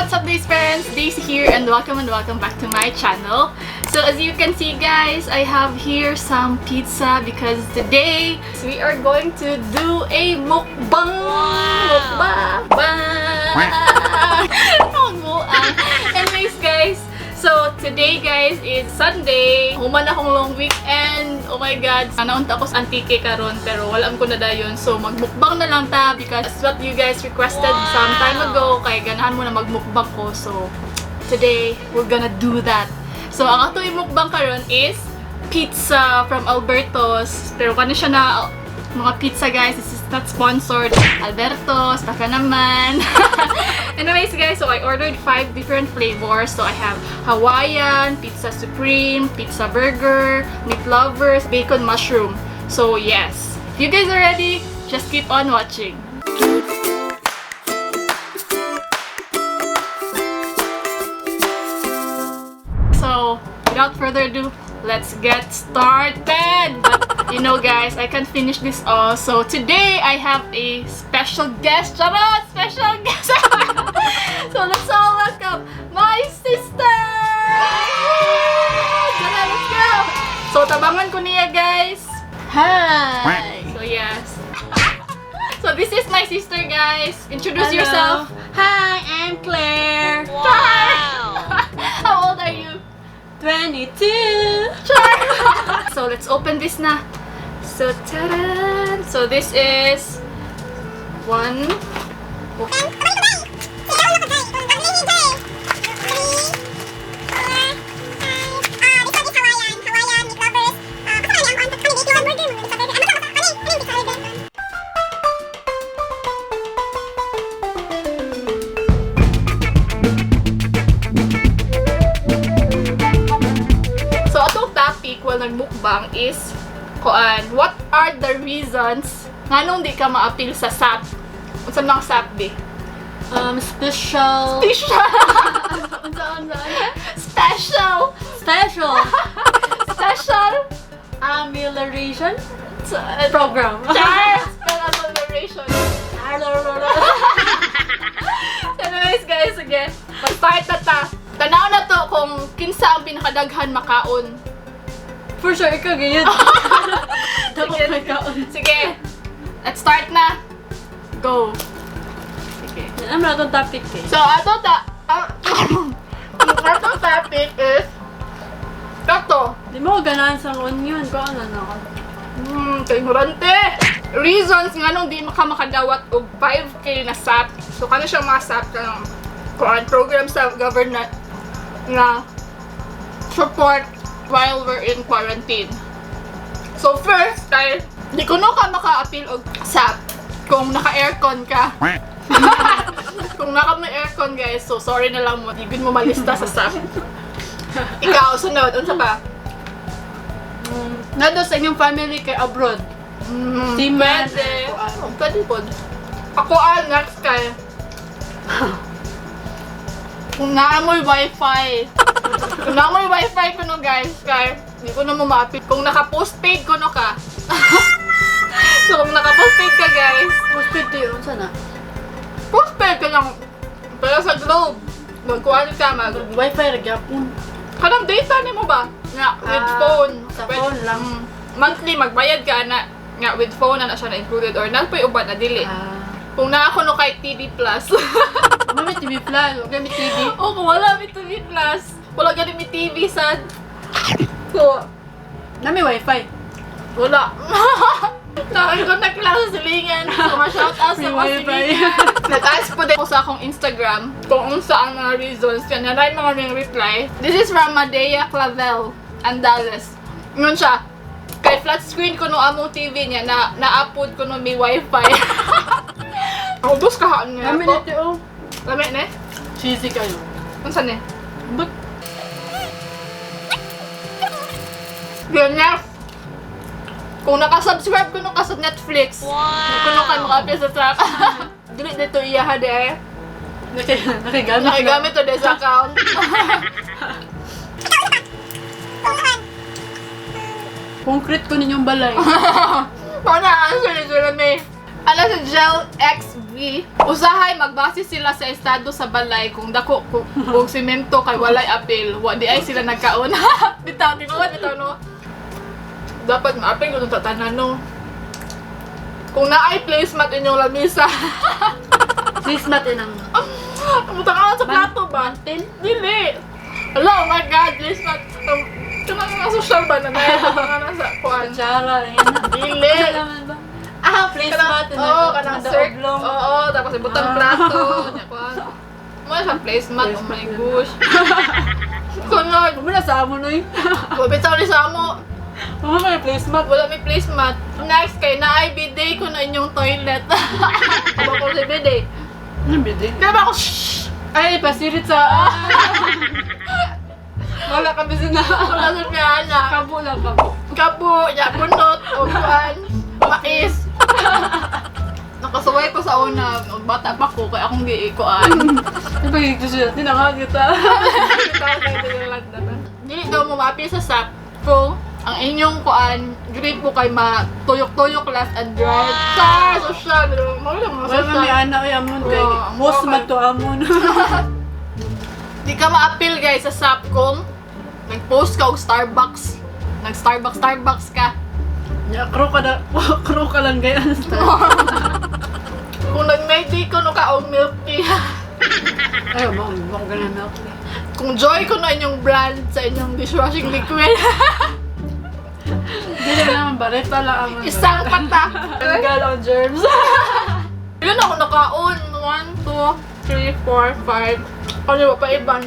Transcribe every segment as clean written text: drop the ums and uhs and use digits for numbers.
What's up, Days friends? Daisy here, and welcome back to my channel. So as you can see, guys, I have here some pizza because today we are going to do a mukbang! Mukbang! Bang! Mukbang! Anyways, guys, so today, guys, is Sunday. Human akong long weekend. Oh my God. Naunta ako sa Antique karon pero wala ko na dayon. So magmukbang na lang ta because that's what you guys requested some time ago. Kay ganahan mo na magmukbang ko. So today, we're gonna do that. So ang ato mukbang karon is pizza from Alberto's. Pero kano siya na mga pizza, guys. This is not sponsored. Alberto's, baka naman. Anyways, guys, so I ordered 5 different flavors. So I have Hawaiian, Pizza Supreme, Pizza Burger, Meat Lovers, Bacon Mushroom. So yes, if you guys are ready, just keep on watching. So, without further ado, let's get started! But, you know, guys, I can't finish this all. So, today, I have a special guest. Charot! Special guest! So, let's all welcome my sister! Tara, let's go! So, tabangan ko niya, guys. Hi! So, yes. So, this is my sister, guys. Introduce Hello. Yourself. Hi, I'm Claire. Char! How old are you? 22. Char! So let's open this na. So ta-da! So this is one. So atong topic while nagmukbang is kuan, what are the reasons nganong di ka ma-appeal sa SAP? Unsa man ang SAP be? Special. Special. Unsa, unsa? Special. Special. Special. Amelioration So, program. Char! Spell amelioration. So anyways, guys, sige. Mag-start na ta. Tanaw na to kung kinsa ang pinakadaghan makaon. For sure, ikaw ganyan. Sige. Dapat may kaon. Sige. Let's start na. Go. Sige. Ano na itong topic eh? So, ato ta... ang atong topic is kato. Di mo ko ganahan sa onion. Kung ano na ako. Kay ignorante. Reasons nga nung di ka makadawat og 5K na SAP. So, kano siya mga SAP ka ng kuan program sa government na support while we're in quarantine. So, first, kay di ko no ka maka-appeal og SAP kung naka-aircon ka. Kung naka may aircon, guys, so sorry na lang mo, di gud mo malista sa SAP. Ikaw, sunod, unsa pa? Nando sa inyong family kay abroad. Seaman. Pwede. Oh, pwede po. Ako ah, next kay kung naamoy wifi. Kung naamoy wifi ko no, guys, kay hindi ko na mumapit. Kung naka-postpaid ko no ka. So kung naka-postpaid ka, guys, Postpaid to yun. Sana? Postpaid ka lang. Pero sa Globe, magkuhan ka, mag Wifi ra gyapon. kanang data nimo ba? Nga, with Ah, phone. sa phone lang. Monthly, magbayad ka na nga with phone na na siya na included or nalpoy uban na dili. Ah. Kung naa ko no kay TV Plus. Mami TV Plus, wag kami TV. Oh, kung wala mi TV Plus. Wala gani mi TV sad. So, Nami wifi. Wala. Nakikonnect lang sa silingan. So, ma-shout out sa Free mga wifi. silingan. Nag-ask po din ako sa akong Instagram kung unsa ang mga reasons. Kaya naray mga ring reply. This is from Madea Clavel Andales. Yun siya. Kay flat screen ko no among TV niya na na-upload ko no may wifi. Ubos ka niya. Nami nito oh. Lami ne? Cheesy kayo. Unsa ne? But Yun na. Kung nakasubscribe ko no ka sa Netflix, wow, kuno ka maka-appeal sa track. Dili dito iya ha de. Nakigamit. Nakagamit to des account. Concrete ko ninyong balay. Paano answer ni Jeremy? Ano si Gel XV? Usahay magbase sila sa estado sa balay kung dako kung simento kay walay apil. Wa di ay sila nagkaon. Bitaw, tinuod bitaw, no. Dapat maapil kung sa tanan, no. Kung naay placemat inyong lamisa. Please natin ang Ang ka sa plato ba? mantin. Dili. Ala, oh my God, placemat. Kanang mga social ba na na na sa kuan? Kutsara, yan na. Dili. Ano ba? Ah, placemat. Kanang, oo, kanang circle. oblong. Oo, tapos ibutang Ah. plato. Nya kuan. Mo siya placemat, oh my gosh. Sunod. Wala sa amo noy. Bitaw ni sa amo. Wala may placemat. Wala may placemat. Next, kay naay bidet ko na inyong toilet. Aba ko sa bidet. Anong bidet? Kaya ba ako, shhh! Ay, pasirit sa... Wala kami sina. Wala sa piyana. Kabo lang, kabo. Kabo, ya, bunot, o kuan, mais. Nakasuway ko sa una, og bata pa ko, kaya akong giikuan. Ano ba yung siya? Tinangag kita. Dili daw mo maapil sa SAP kung ang inyong kuan, gripo kay matuyok-tuyok left and right. Wow. Sa social, mo lang mga Wala social. may anak ay amon kay Oo, ang host okay. man to amon. Di ka maapil, guys, sa SAP kung nag-post ka og Starbucks. Nag-Starbucks, Starbucks ka. Ya, crew ka na, crew ka lang gaya. Kung nag-medi ko no ka og milk tea. Ay, mo mo ganun milk tea. Kung Joy ko na inyong brand sa inyong dishwashing liquid. Hindi na naman bareta lang amon. Isang patak. Tanggal ang germs. Ilan ako nakaon? 1, 2, 3, 4, 5. Ano ba pa iban?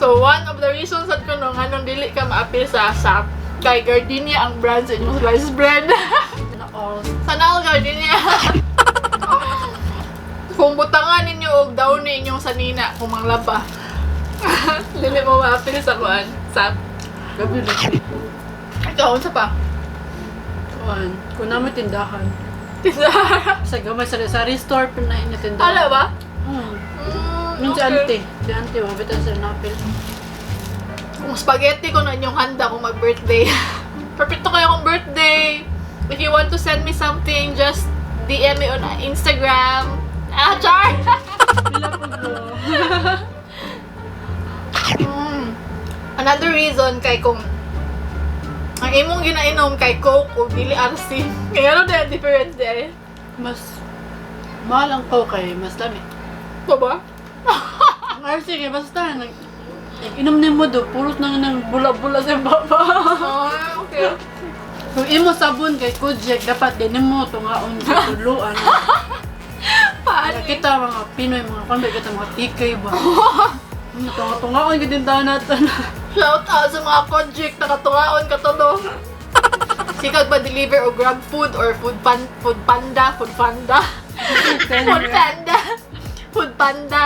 So, one of the reasons at kuno nganong dili ka maapil sa SAP, kay Gardenia ang brand sa inyong sliced bread. Na all. Sana all Gardenia. Kung butangan ninyo og downy inyong sanina kung manglaba. Dili mo maapil sa kuan SAP. Gabi na. Ikaw, unsa pa? Kuan, kung naman tindahan. Tindahan. Sa gamay sa sari store pa na inyo tindahan. Ala ba? Hmm. Mm, Yung si okay. auntie, si auntie, mabitan sa napil. Kung spaghetti ko na inyong handa kung mag-birthday. Perfecto kayo kung birthday. If you want to send me something, just DM me on Instagram. Ah, char! Pila po bro. Another reason kay kung ang imong ginainom kay Coke o dili RC. Kaya ano na difference eh? Mas mahal ang coke kay mas lami. Ito ba? Ang RC kay basta nag inom nimo do purot nang nang bula-bula sa baba. Ah, okay. Kung imo sabon kay Kojek dapat din nimo tungaon sa tuluan. Paano? Kita mga Pinoy mga kambi kita mga tikay ba. Tunga-tungaon gid din taon natin. Shout out sa mga konjik nakatungaon ka to, no? Sikag ba deliver o grab food or food panda, food panda. Food panda. Food panda.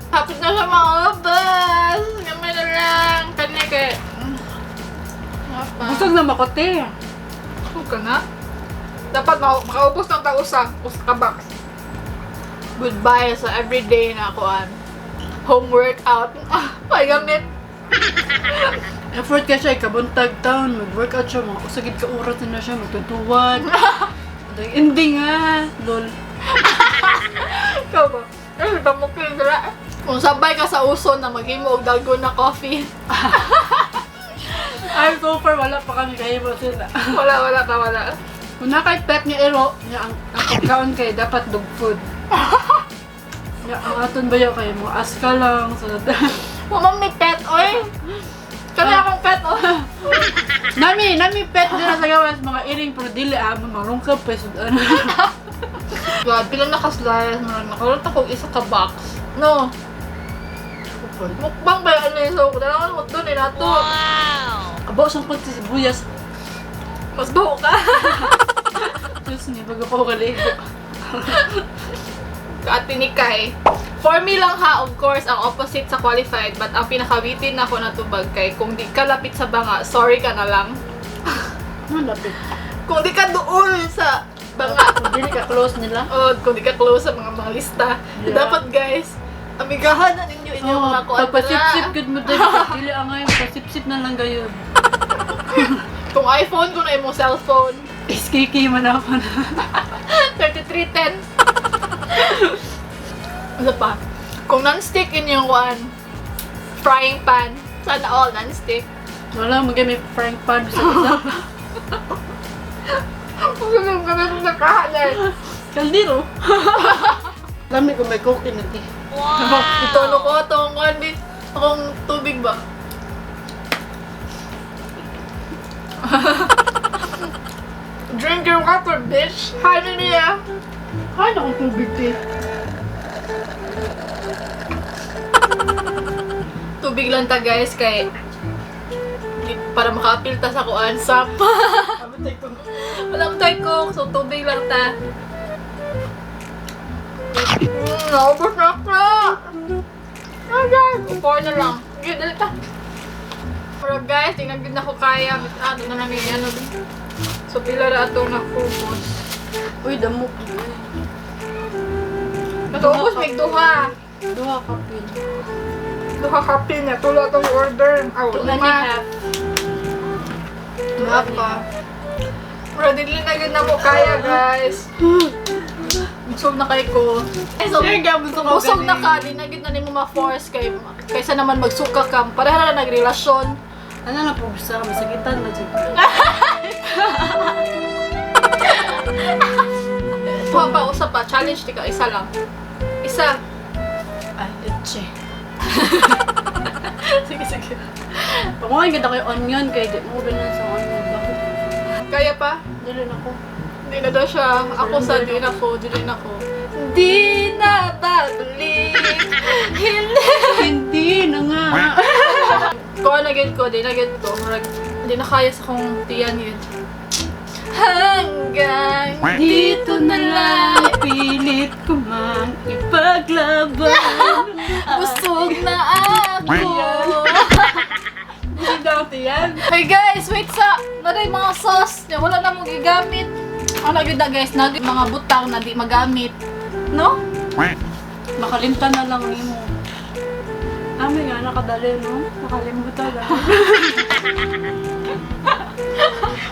Hapit na siya maubos. Gamay na lang. Kanya kay... Apa? Busog na makote. Busog ka na? Dapat makaubos ng tausa. Usa ka box. Goodbye sa everyday na kuan. Home workout. Ah, may gamit. Effort ka siya ikabuntag taon, mag-workout siya, mga usagid ka oras na siya, magtutuwad. Ang ending ah, lol. Ikaw ba? Ay, tamukin sila. Kung sabay ka sa uso na maghimo og dalgona na coffee. Ay, so far, wala pa kami kahimo sila. Wala, wala ka, wala. Kung na kay pet nga ero, nga ang pagkaon kay dapat dog food. Nga ang aton ba kay mo ask ka lang so Wala may pet, oy. Kami akong pet, oy. Nami pet dira sa gawas mga iring pero dili ah marungkab pa sud ano. God, pila nakaslice, man. Nakalot ako isa ka box. No. Mukbang ba yun eh? So, dalawa mo doon eh, nato. Kabaw sang konti sibuyas. Mas buho ka. Diyos ni bago ko kaligo. Ate ni Kai. For me lang ha, of course, ang opposite sa qualified, but ang pinakawitin na ako natubag kay kung di ka lapit sa banga, sorry ka na lang. Malapit. Kung di ka duol sa banga, Kung dili ka close nila. oh, kung di ka close sa mga lista. Yeah. Dapat guys, amigahan na ninyo inyong Oh, mga kuan. pagpasipsip gud mo dili. Dili angay pasipsip na lang gayon. Kung iPhone, kung na imong cellphone. SKK man ako na. 3310. Ano pa? Kung non-stick inyong one, frying pan. Sana all non-stick. Wala, mag may frying pan sa isa. Ang galing kami sa kahalan. Kaldero. Lami ko may cooking na ti. Wow! Ito ano ko, itong one bit, akong tubig ba? Drink your water, bitch! Hallelujah! Ay, akong tubig ti. Tubig lang ta, guys, kay para makaapil ta sa kuan sap. Wala mo tayo coke, so tubig lang ta. Naubos na ako! Oh, guys, four na lang. Sige, dali ta. Pero guys, tingnan gid na ko kaya. Ano na namin ano. So pila ra atong nakubos. Uy, damo. Natubos mig duha. Duha ka pin. Duha ka pin na tulo atong order. Aw, Two and a lima. half. Duha pa. Pero dili na gid na mo kaya, guys. Busog na kay ko. Ay, so, busog busog na ka, di na gid na nimo ma-force kay kaysa naman magsuka ka. Pareha na nagrelasyon. Ano na po gusto ka? Masakitan na dyan. Duha pa, usa pa. Challenge di ka, isa lang. Isa. Ay, leche. Sige, sige. Panguhin kita kay onion kay di mo ganan sa onion. Bakit? Kaya pa? Dili na ko. Hindi na daw siya. Ako sa di na ko, di na ko. Di na babalik. Hindi. Hindi na nga. Ko na gid ko, di na gid ko. Murag, di na kaya sa kong tiyan yun. Hanggang Dito na lang pilit ko mang ipaglaban. Busog na ako. Busog daw tiyan. Hey guys, wait sa naray mga sauce na wala na mong gigamit. Ano gyud na, guys, na mga butang na di magamit. No? Makalimtan na lang nimo. Ami nga nakadali no? Nakalimutan na.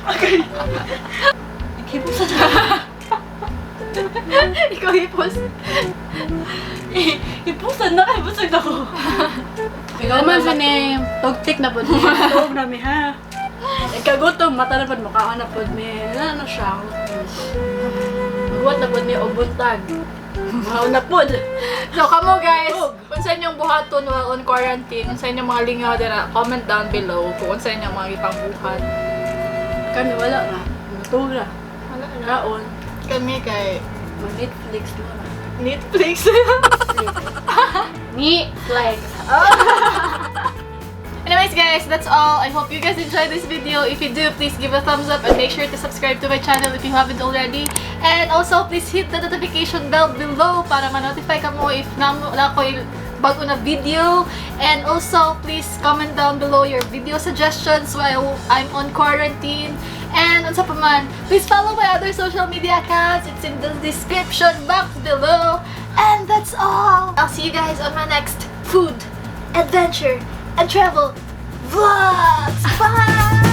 Okay. Ikipusan na. Ikaw hipos. Ipusan na kay busog na ko. Ikaw man sa ni tugtik na pud mi. Tug na mi ha. Ikagutom mata na pud mukhaan na pud mi. Na na siya. Magwat na pud mi og buntag. Mao na pud. So kamo guys, kung sa inyong buhaton while on quarantine, kung sa inyong mga lingaw dira, comment down below kung sa inyong mga gipangbuhat. Kami wala na. Matug ra. Wala na. Kaon. Kami kay Mag Netflix na ra. Netflix. Netflix. Anyways guys, that's all. I hope you guys enjoyed this video. If you do, please give a thumbs up and make sure to subscribe to my channel if you haven't already. And also, please hit the notification bell below para ma-notify ka mo if na, na ko'y bago na video. And also, please comment down below your video suggestions while I'm on quarantine. And unsa pa man, please follow my other social media accounts. It's in the description box below. And that's all. I'll see you guys on my next food, adventure, and travel vlogs. Bye!